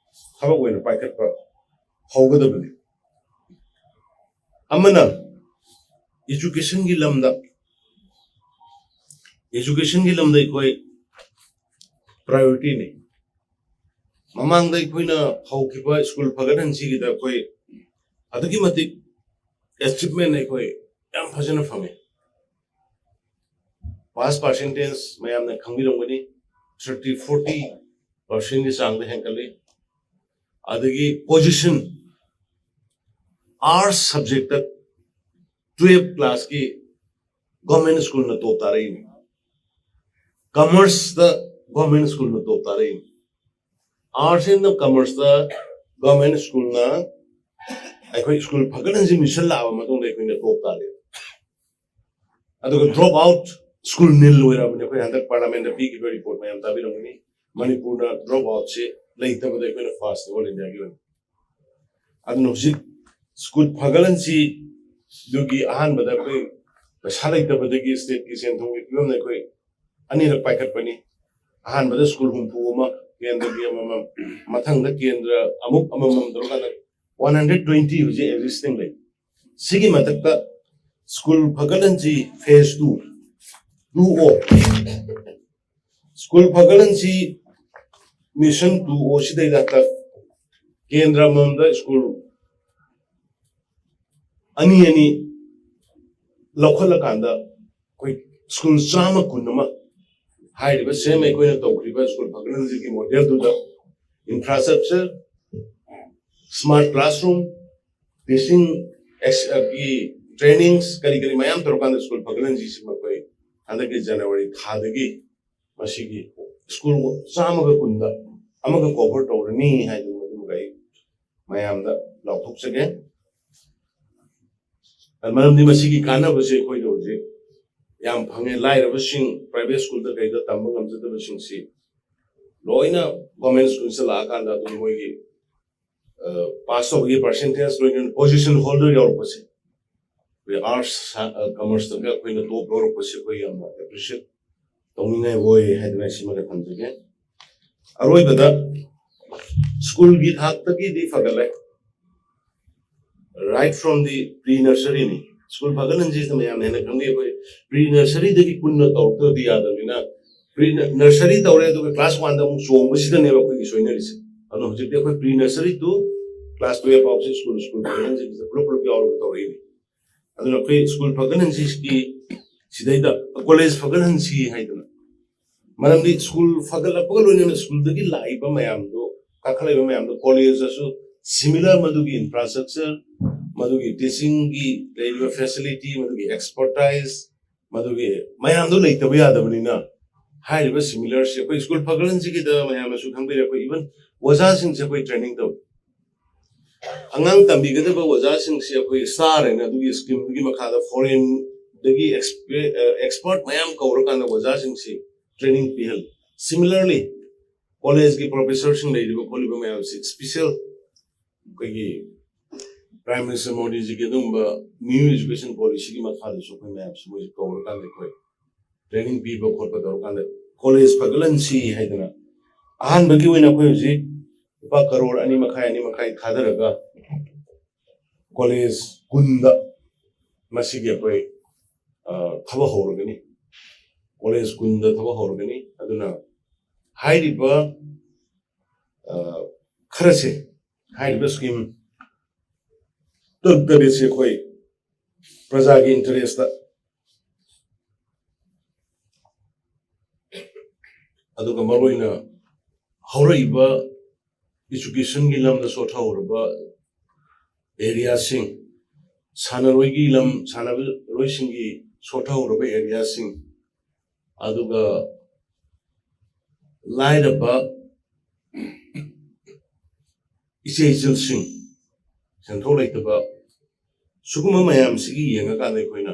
ꯊꯕꯛ ꯑꯣꯏꯅ ꯄꯥꯏꯈꯠꯄ ꯍꯧꯒꯗꯕꯅꯤ꯫ ꯑꯃꯅ educationꯒꯤ ꯂꯝꯗ educationꯒꯤ ꯂꯝꯗ ꯑꯩꯈꯣꯏ priorityꯅꯤ꯫ ꯃꯃꯥꯡꯗ ꯑꯩꯈꯣꯏꯅ ꯍꯧꯈꯤꯕ ꯁ꯭ꯀꯨꯜ ꯐꯒꯠꯍꯟꯁꯤꯒꯤꯗ ꯑꯩꯈꯣꯏ ꯑꯗꯨꯛꯀꯤ ꯃꯇꯤꯛ achievement ꯑꯩꯈꯣꯏ ꯌꯥꯝ ꯐꯖꯅ ꯐꯪꯉꯤ꯫ Pass percentage ꯃꯌꯥꯝꯅ ꯈꯪꯕꯤꯔꯝꯒꯅꯤ, thirty forty percentꯒꯤ ꯆꯥꯡꯗ ꯍꯦꯟꯒꯠꯂꯤ꯫ ꯑꯗꯒꯤ position, arts subjectꯇ twelve classꯀꯤ government schoolꯅ top ꯇꯥꯔꯛꯏꯅꯤ꯫ Commerceꯇ government schoolꯅ top ꯇꯥꯔꯛꯏꯅꯤ꯫ Arts and commerceꯇ government schoolꯅ ꯑꯩꯈꯣꯏ ꯁ꯭ꯀꯨꯜ ꯐꯒꯠꯍꯟꯁꯤ mission ꯂꯥꯛꯑꯕ ꯃꯇꯨꯡꯗ ꯑꯩꯈꯣꯏꯅ top ꯇꯥꯔꯛꯑꯦ꯫ ꯑꯗꯨꯒ drop out school nil ꯑꯣꯏꯔꯕꯅꯤ꯫ ꯑꯩꯈꯣꯏ ꯍꯟꯗꯛ parliamentꯇ ꯄꯤꯈꯤꯕ report ꯃꯌꯥꯝ ꯇꯥꯕꯤꯔꯝꯒꯅꯤ꯫ ꯃꯅꯤꯄꯨꯔꯗ drop outꯁꯦ ꯂꯩꯇꯕꯗ ꯑꯩꯈꯣꯏꯅ firstꯅꯤ all Indiaꯒꯤ ꯑꯣꯏꯅ꯫ ꯑꯗꯨꯅ ꯍꯧꯖꯤꯛ ꯁ꯭ꯀꯨꯜ ꯐꯒꯠꯍꯟꯁꯤꯗꯨꯒꯤ ꯑꯍꯥꯟꯕꯗ ꯑꯩꯈꯣꯏ ꯄꯩꯁꯥ ꯂꯩꯇꯕꯗꯒꯤ stateꯀꯤ ꯁꯦꯟ ꯊꯨꯝꯒꯤ ꯐꯤꯕꯝꯗ ꯑꯩꯈꯣꯏ ꯑꯅꯤꯔꯛ ꯄꯥꯏꯈꯠꯄꯅꯤ꯫ ꯑꯍꯥꯟꯕꯗ ꯁ꯭ꯀꯨꯜ ꯍꯨꯝꯐꯨ ꯑꯃ, ꯀꯦꯟꯗ꯭ꯔꯒꯤ ꯑꯃꯃꯝ, ꯃꯊꯪꯗ ꯀꯦꯟꯗ꯭ꯔ ꯑꯃꯨꯛ ꯑꯃꯃꯝ ꯇꯧꯔꯀꯥꯟꯗ one hundred twenty ꯍꯧꯖꯤꯛ existing ꯂꯩ꯫ ꯁꯤꯒꯤ ꯃꯊꯛꯇ ꯁ꯭ꯀꯨꯜ ꯐꯒꯠꯍꯟꯁꯤ phase two, two O, school ꯐꯒꯠꯍꯟꯁꯤ mission two O ꯁꯤꯗꯩꯗ ꯍꯟꯗꯛ ꯀꯦꯟꯗ꯭ꯔ ꯑꯃꯃꯝꯗ ꯁ꯭ꯀꯨꯜ ꯑꯅꯤ ꯑꯅꯤ ꯂꯧꯈꯠꯂꯀꯥꯟꯗ ꯑꯩꯈꯣꯏ ꯁ꯭ꯀꯨꯜ ꯆꯥꯝꯃ ꯀꯨꯟ ꯑꯃ ꯍꯥꯏꯔꯤꯕ same ꯑꯩꯈꯣꯏꯅ ꯇꯧꯈ꯭ꯔꯤꯕ school ꯐꯒꯠꯍꯟꯁꯤꯒꯤ modelꯗꯨꯗ infrastructure, smart classroom, teaching ex- ꯒꯤ trainings ꯀꯔꯤ ꯀꯔꯤ ꯃꯌꯥꯝ ꯇꯧꯔꯀꯥꯟꯗ ꯁ꯭ꯀꯨꯜ ꯐꯒꯠꯍꯟꯁꯤꯁꯤ ꯃꯈꯣꯏ ꯍꯟꯗꯛꯀꯤ ꯖꯅꯋꯥꯔꯤ ꯊꯥꯗꯒꯤ ꯃꯁꯤꯒꯤ ꯁ꯭ꯀꯨꯜ ꯆꯥꯝꯃꯒ ꯀꯨꯟꯗ ꯑꯃꯒ cover ꯇꯧꯔꯅꯤ ꯍꯥꯏꯗꯅ ꯃꯗꯨꯃꯒ ꯑꯩ ꯃꯌꯥꯝꯗ ꯂꯥꯎꯊꯣꯛꯆꯒꯦ꯫ ꯃꯔꯝꯗꯤ ꯃꯁꯤꯒꯤ ꯀꯥꯟꯅꯕꯁꯦ ꯑꯩꯈꯣꯏꯗ ꯍꯧꯖꯤꯛ ꯌꯥꯝ ꯐꯪꯉꯦ꯫ ꯂꯥꯏꯔꯕꯁꯤꯡ, private schoolꯗ ꯀꯩꯗ ꯇꯝꯕ ꯉꯝꯖꯗꯕꯁꯤꯡꯁꯤ ꯂꯣꯏꯅ government schoolꯁꯤꯗ ꯂꯥꯛꯑꯀꯥꯟꯗ ꯑꯗꯨꯝ ꯃꯣꯏꯒꯤ pass ꯇꯧꯕꯒꯤ percentage ꯂꯣꯏꯅ position holder ꯌꯥꯎꯔꯛꯄꯁꯦ, ꯑꯩꯈꯣꯏ arts, commerceꯇꯒ ꯑꯩꯈꯣꯏꯅ top ꯂꯧꯔꯛꯄꯁꯦ ꯑꯩꯈꯣꯏ ꯌꯥꯝꯅ appreciate ꯇꯧꯅꯤꯡꯉꯥꯏ ꯑꯣꯏ ꯍꯥꯏꯗꯅ ꯁꯤꯃꯒ ꯊꯝꯖꯒꯦ꯫ ꯑꯔꯣꯏꯕꯗ ꯁ꯭ꯀꯨꯜꯒꯤ ꯊꯥꯛꯇꯒꯤꯗꯤ ꯐꯒꯠꯂꯦ, right from the pre nursery ꯅꯤ꯫ ꯁ꯭ꯀꯨꯜ ꯐꯒꯠꯍꯟꯁꯤꯁꯤꯗ ꯃꯌꯥꯝꯅ ꯍꯦꯟꯅ ꯈꯪꯕꯤ꯫ ꯑꯩꯈꯣꯏ ꯄ꯭ꯔꯤ ꯅꯔꯁꯔꯤꯗꯒꯤ ꯄꯨꯟꯅ ꯇꯧꯔꯛꯇ꯭ꯔꯗꯤ ꯌꯥꯗꯕꯅꯤꯅ, ꯄ꯭ꯔꯤ ꯅꯔꯁꯔꯤ ꯇꯧꯔꯦ, ꯑꯗꯨꯒ ꯀ꯭ꯂꯥꯁ ꯋꯥꯟꯗ ꯑꯃꯨꯛ ꯆꯣꯡꯕꯁꯤꯗꯅꯦꯕ ꯑꯩꯈꯣꯏꯒꯤ ꯁꯣꯏꯅꯔꯤꯁꯦ꯫ ꯑꯗꯨꯅ ꯍꯧꯖꯤꯛꯇꯤ ꯑꯩꯈꯣꯏ ꯄ꯭ꯔꯤ ꯅꯔꯁꯔꯤ ꯇꯨ ꯀ꯭ꯂꯥꯁ ꯇꯨꯌꯦꯜꯐ ꯐꯥꯎꯁꯦ ꯁ꯭ꯀꯨꯜ ꯁ꯭ꯀꯨꯜ ꯐꯒꯠꯍꯟꯁꯤꯁꯤꯗ ꯄꯨꯂꯞ ꯄꯨꯂꯞ ꯌꯥꯎꯔꯒ ꯇꯧꯔꯛꯏꯅꯤ꯫ ꯑꯗꯨꯅ ꯑꯩꯈꯣꯏ ꯁ꯭ꯀꯨꯜ ꯐꯒꯠꯍꯟꯁꯤꯒꯤ ꯁꯤꯗꯩꯗ ꯀꯣꯂꯦꯖ ꯐꯒꯠꯍꯟꯁꯤ ꯍꯥꯏꯗꯅ, ꯃꯔꯝꯗꯤ ꯁ꯭ꯀꯨꯜ ꯐꯒꯠꯂꯛꯄꯒ ꯂꯣꯏꯅꯅ ꯁ꯭ꯀꯨꯜꯗꯒꯤ ꯂꯥꯛꯏꯕ ꯃꯌꯥꯝꯗꯣ, ꯀꯥꯈꯠꯂꯛꯏꯕ ꯃꯌꯥꯝꯗꯣ ꯀꯣꯂꯦꯖꯇꯁꯨ similar ꯃꯗꯨꯒꯤ infrastructure, ꯃꯗꯨꯒꯤ ꯇꯤꯆꯤꯡꯒꯤ ꯂꯩꯔꯤꯕ facility, ꯃꯗꯨꯒꯤ expertise, ꯃꯗꯨꯒꯤ ꯃꯌꯥꯝꯗꯣ ꯂꯩꯇꯕ ꯌꯥꯗꯕꯅꯤꯅ, ꯍꯥꯏꯔꯤꯕ similar ꯁꯤ ꯑꯩꯈꯣꯏ ꯁ꯭ꯀꯨꯜ ꯐꯒꯠꯍꯟꯁꯤꯒꯤꯗ ꯃꯌꯥꯝꯅꯁꯨ ꯈꯪꯕꯤꯔꯦ, ꯑꯩꯈꯣꯏ even ꯑꯣꯖꯥꯁꯤꯡꯁꯦ ꯑꯩꯈꯣꯏ training ꯇꯧꯏ꯫ ꯑꯉꯥꯡ ꯇꯝꯕꯤꯒꯗꯕ ꯑꯣꯖꯥꯁꯤꯡꯁꯤ ꯑꯩꯈꯣꯏ star ꯍꯥꯏꯅ ꯑꯗꯨꯒꯤ ꯁ꯭ꯀꯤꯝꯗꯨꯒꯤ ꯃꯈꯥꯗ ꯐꯣꯔꯦꯟꯗꯒꯤ ꯑꯦꯛꯁꯄꯔꯠ ꯃꯌꯥꯝ ꯀꯧꯔꯀꯥꯟꯗ ꯑꯣꯖꯥꯁꯤꯡꯁꯤ training ꯄꯤꯍꯜꯂꯤ꯫ Similarly, ꯀꯣꯂꯦꯖꯀꯤ ꯄ꯭ꯔꯣꯐꯦꯁꯔꯁꯤꯡ ꯂꯩꯔꯤꯕ ꯈꯣꯠꯂꯤꯕ ꯃꯌꯥꯝꯁꯤ special ꯑꯩꯈꯣꯏꯒꯤ ꯄ꯭ꯔꯥꯏꯝ ꯃꯤꯅꯤꯁꯇꯔ ꯃꯣꯗꯤꯖꯤꯒꯤ ꯑꯗꯨꯒꯨꯝꯕ new education policyꯒꯤ ꯃꯈꯥꯗꯁꯨ ꯑꯩꯈꯣꯏ ꯃꯌꯥꯝꯁꯤ ꯃꯣꯏꯁꯤ ꯀꯧꯔꯀꯥꯟꯗ ꯑꯩꯈꯣꯏ training ꯄꯤꯕ ꯈꯣꯠꯄ ꯇꯧꯔꯀꯥꯟꯗ ꯀꯣꯂꯦꯖ ꯐꯒꯠꯍꯟꯁꯤ ꯍꯥꯏꯗꯅ ꯑꯍꯥꯟꯕꯒꯤ ꯑꯣꯏꯅ ꯑꯩꯈꯣꯏ ꯍꯧꯖꯤꯛ ꯂꯨꯄꯥ ꯀꯔꯣꯔ ꯑꯅꯤ ꯃꯈꯥꯏ, ꯑꯅꯤ ꯃꯈꯥꯏ ꯊꯥꯗꯔꯒ ꯀꯣꯂꯦꯖ ꯀꯨꯟꯗ ꯃꯁꯤꯒꯤ ꯑꯩꯈꯣꯏ, ꯑ, ꯊꯕꯛ ꯍꯧꯔꯒꯅꯤ꯫ ꯀꯣꯂꯦꯖ ꯀꯨꯟꯗ ꯊꯕꯛ ꯍꯧꯔꯒꯅꯤ꯫ ꯑꯗꯨꯅ ꯍꯥꯏꯔꯤꯕ, ꯑ, ꯈꯔꯁꯦ, ꯍꯥꯏꯔꯤꯕ ꯁ꯭ꯀꯤꯝ ꯇꯔꯨꯛ ꯇꯔꯦꯠꯁꯦ ꯑꯩꯈꯣꯏ ꯄ꯭ꯔꯖꯥꯒꯤ ꯏꯟꯇꯔꯦꯁꯇ, ꯑꯗꯨꯒ ꯃꯔꯨꯑꯣꯏꯅ ꯍꯧꯔꯛꯏꯕ educationꯒꯤ ꯂꯝꯗ ꯁꯣꯊꯍꯧꯔꯕ areaꯁꯤꯡ, ꯁꯥꯟꯅꯔꯣꯏꯒꯤ ꯂꯝ, ꯁꯥꯟꯅꯔꯣꯏꯁꯤꯡꯒꯤ ꯁꯣꯊꯍꯧꯔꯕ areaꯁꯤꯡ, ꯑꯗꯨꯒ ꯂꯥꯏꯔꯕ ꯏꯆꯦ ꯏꯆꯜꯁꯤꯡ, ꯁꯦꯟꯊꯣꯛ ꯂꯩꯇꯕ, ꯁꯤꯒꯨꯝꯕ ꯃꯌꯥꯝꯁꯤꯒꯤ ꯌꯦꯡꯉꯀꯥꯟꯗ ꯑꯩꯈꯣꯏꯅ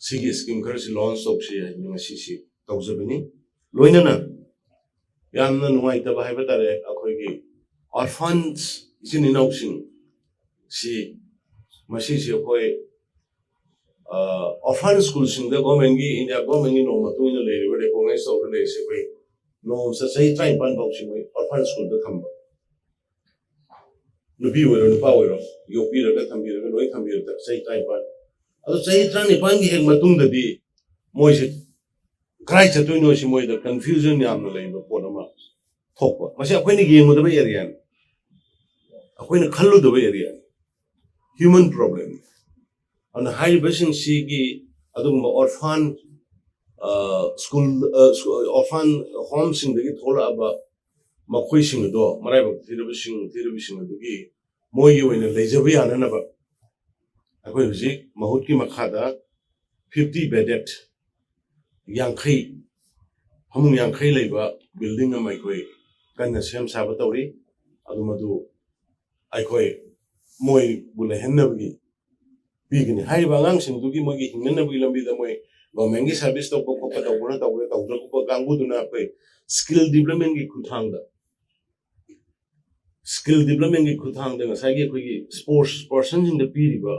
ꯁꯤꯒꯤ ꯁ꯭ꯀꯤꯝ ꯈꯔꯁꯤ ꯂꯣꯟꯆ ꯇꯧꯁꯤ ꯍꯥꯏꯗꯅ ꯉꯁꯤꯁꯤ ꯇꯧꯖꯕꯅꯤ꯫ ꯂꯣꯏꯅꯅ ꯌꯥꯝꯅ ꯅꯨꯡꯉꯥꯏꯇꯕ ꯍꯥꯏꯕ ꯇꯥꯔꯦ, ꯑꯩꯈꯣꯏꯒꯤ orphans ꯏꯆꯤꯟ ꯏꯅꯥꯎꯁꯤꯡ ꯁꯤ, ꯃꯁꯤꯁꯤ ꯑꯩꯈꯣꯏ, ꯑ, orphan ꯁ꯭ꯀꯨꯜꯁꯤꯡꯗ ꯒꯣꯔꯃꯦꯟꯒꯤ, ꯏꯟꯗꯤꯌꯥ ꯒꯣꯔꯃꯦꯟꯒꯤ ꯅꯣꯡ ꯃꯇꯨꯡ ꯏꯟꯅ ꯂꯩꯔꯤꯕ recognize ꯇꯧꯔꯒ ꯂꯩꯔꯤꯁꯦ ꯑꯩꯈꯣꯏ ꯅꯣꯡꯃꯁꯤꯗ ꯆꯍꯤ ꯇꯔꯥꯅꯤꯄꯥꯟ ꯐꯥꯎꯁꯤ ꯃꯣꯏ orphan school ꯗ ꯊꯝꯕ꯫ ꯅꯨꯄꯤ ꯑꯣꯏꯔꯣ ꯅꯨꯄꯥ ꯑꯣꯏꯔꯣ, ꯌꯣꯛꯄꯤꯔꯒ ꯊꯝꯕꯤꯔꯒ ꯂꯣꯏ ꯊꯝꯕꯤꯔꯒ ꯆꯍꯤ ꯇꯔꯥꯅꯤꯄꯥꯟ꯫ ꯑꯗꯣ ꯆꯍꯤ ꯇꯔꯥꯅꯤꯄꯥꯟꯒꯤ ꯍꯦꯛ ꯃꯇꯨꯡꯗꯗꯤ ꯃꯣꯏꯁꯦ ꯀꯗꯥꯏ ꯆꯠꯇꯣꯏꯅꯣ ꯁꯤ ꯃꯣꯏꯗ confusion ꯌꯥꯝꯅ ꯂꯩꯕ ꯄꯣꯠ ꯑꯃ ꯊꯣꯛꯄ꯫ ꯃꯁꯤ ꯑꯩꯈꯣꯏꯅ ꯌꯦꯡꯒꯗꯕ area ꯅꯤ, ꯑꯩꯈꯣꯏꯅ ꯈꯜꯂꯨꯗꯕ area ꯅꯤ, human problem ꯅꯤ꯫ ꯑꯗꯨꯅ ꯍꯥꯏꯔꯤꯕꯁꯤꯡꯁꯤꯒꯤ ꯑꯗꯨꯒꯨꯝꯕ orphan school, orphan home ꯁꯤꯡꯗꯒꯤ ꯊꯣꯛꯂꯛꯑꯕ ꯃꯈꯣꯏꯁꯤꯡ ꯑꯗꯣ, ꯃꯔꯥꯏꯕꯛ ꯊꯤꯔꯕꯁꯤꯡ, ꯊꯤꯔꯕꯁꯤꯡ ꯑꯗꯨꯒꯤ ꯃꯣꯏꯒꯤ ꯑꯣꯏꯅ ꯂꯩꯖꯕ ꯌꯥꯅꯅꯕ ꯑꯩꯈꯣꯏ ꯍꯧꯖꯤꯛ ꯃꯍꯨꯠꯀꯤ ꯃꯈꯥꯗ fifty bedded, ꯌꯥꯡꯈꯩ, ꯐꯃꯨꯡ ꯌꯥꯡꯈꯩ ꯂꯩꯕ building ꯑꯃ ꯑꯩꯈꯣꯏ ꯀꯟꯅ ꯁꯦꯝ ꯁꯥꯕ ꯇꯧꯔꯤ꯫ ꯑꯗꯨ ꯃꯗꯨ ꯑꯩꯈꯣꯏ ꯃꯣꯏꯕꯨ ꯂꯩꯍꯟꯅꯕꯒꯤ ꯄꯤꯒꯅꯤ꯫ ꯍꯥꯏꯔꯤꯕ ꯑꯉꯥꯡꯁꯤꯡꯗꯨꯒꯤ ꯃꯣꯏꯒꯤ ꯍꯤꯡꯅꯅꯕꯒꯤ ꯂꯝꯕꯤꯗ ꯃꯣꯏ government ꯀꯤ service ꯇꯧꯕ ꯈꯣꯠꯄ ꯇꯧꯕꯅ ꯇꯧꯕ, ꯇꯧꯗ꯭ꯔꯒꯨꯝꯕ ꯀꯥꯡꯕꯨꯗꯨꯅ ꯑꯩꯈꯣꯏ skill development ꯀꯤ ꯈꯨꯠꯊꯥꯡꯗ, skill development ꯀꯤ ꯈꯨꯠꯊꯥꯡꯗ ꯉꯁꯥꯏꯒꯤ ꯑꯩꯈꯣꯏꯒꯤ sports person ꯁꯤꯡꯗ ꯄꯤꯔꯤꯕ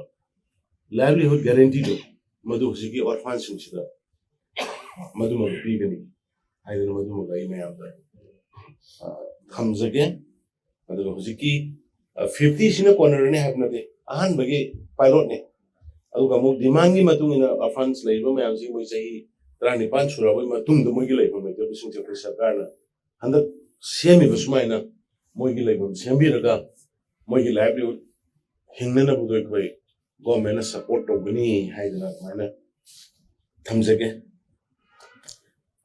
livelihood guarantee ꯗꯣ, ꯃꯗꯨ ꯍꯧꯖꯤꯛꯀꯤ orphan ꯁꯤꯡꯁꯤꯗ ꯃꯗꯨꯃ ꯄꯤꯒꯅꯤ ꯍꯥꯏꯗꯅ ꯃꯗꯨꯃꯒ ꯑꯩ ꯃꯌꯥꯝꯗ, ꯑ, ꯊꯝꯖꯒꯦ꯫ ꯑꯗꯨꯒ ꯍꯧꯖꯤꯛꯀꯤ, ꯑ, fifty ꯁꯤꯅ ꯀꯣꯟꯅꯔꯅꯤ ꯍꯥꯏꯕ ꯅꯠꯇꯦ, ꯑꯍꯥꯟꯕꯒꯤ pilot ꯅꯤ꯫ ꯑꯗꯨꯒ ꯑꯃꯨꯛ demand ꯀꯤ ꯃꯇꯨꯡ ꯏꯟꯅ orphans ꯂꯩꯔꯤꯕ ꯃꯌꯥꯝꯁꯤ ꯃꯣꯏ ꯆꯍꯤ ꯇꯔꯥꯅꯤꯄꯥꯟ ꯁꯨꯔꯛꯑꯕꯒꯤ ꯃꯇꯨꯡꯗ ꯃꯣꯏꯒꯤ ꯂꯩꯐꯝ ꯂꯩꯇꯕꯁꯤꯡꯁꯦ ꯑꯩꯈꯣꯏ ꯁꯔꯀꯥꯔꯅ ꯍꯟꯗꯛ ꯁꯦꯝꯃꯤꯕ ꯁꯨꯃꯥꯏꯅ ꯃꯣꯏꯒꯤ ꯂꯩꯐꯝ ꯁꯦꯝꯕꯤꯔꯒ ꯃꯣꯏꯒꯤ livelihood ꯍꯤꯡꯅꯅꯕꯗꯣ ꯑꯩꯈꯣꯏ government ꯅ support ꯇꯧꯒꯅꯤ ꯍꯥꯏꯗꯅ ꯑꯗꯨꯃꯥꯏꯅ ꯊꯝꯖꯒꯦ꯫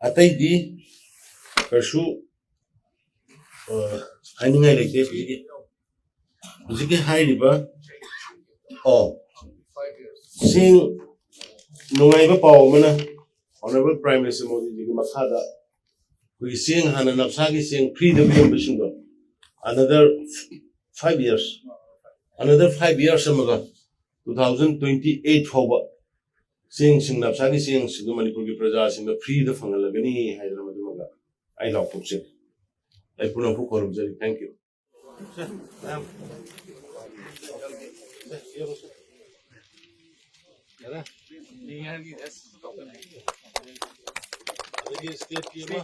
ꯑꯇꯩꯗꯤ ꯀꯩꯁꯨ, ꯑ, ꯍꯥꯏꯅꯤꯡꯉꯥꯏ ꯂꯩꯇꯦ꯫ ꯍꯧꯖꯤꯛꯀꯤ, ꯍꯧꯖꯤꯛꯀꯤ ꯍꯥꯏꯔꯤꯕ, ꯑꯣ, ꯆꯦꯡ, ꯅꯨꯡꯉꯥꯏꯕ ꯄꯥꯎ ꯑꯃꯅ, Honourable Prime Minister ꯃꯣꯗꯤꯖꯤꯒꯤ ꯃꯈꯥꯗ ꯑꯩꯈꯣꯏꯒꯤ ꯆꯦꯡ, ꯍꯥꯟꯅ ꯅꯞꯁꯥꯒꯤ ꯆꯦꯡ free ꯗ ꯄꯤꯔꯝꯕꯁꯤꯡꯗꯣ, another five years, another five years ꯑꯃꯒ two thousand twenty eight ꯐꯥꯎꯕ ꯆꯦꯡꯁꯤꯡ, ꯅꯞꯁꯥꯒꯤ ꯆꯦꯡꯁꯤꯡꯗꯣ ꯃꯅꯤꯄꯨꯔꯒꯤ ꯄ꯭ꯔꯖꯥꯁꯤꯡꯗ free ꯗ ꯐꯪꯍꯜꯂꯒꯅꯤ ꯍꯥꯏꯗꯅ ꯃꯗꯨꯃꯒ ꯑꯩ ꯂꯥꯎꯊꯣꯛꯆꯔꯤ꯫ ꯑꯩ ꯄꯨꯝꯅꯃꯛꯄꯨ ꯈꯨꯔꯨꯝꯖꯔꯤ꯫ Thank you꯫ ꯑꯗꯒꯤ ꯁ꯭ꯇꯦꯠꯀꯤ ꯑꯃ꯫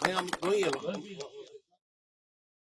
ꯃꯌꯥꯝ ꯂꯣꯏ ꯌꯦꯡꯉꯣ꯫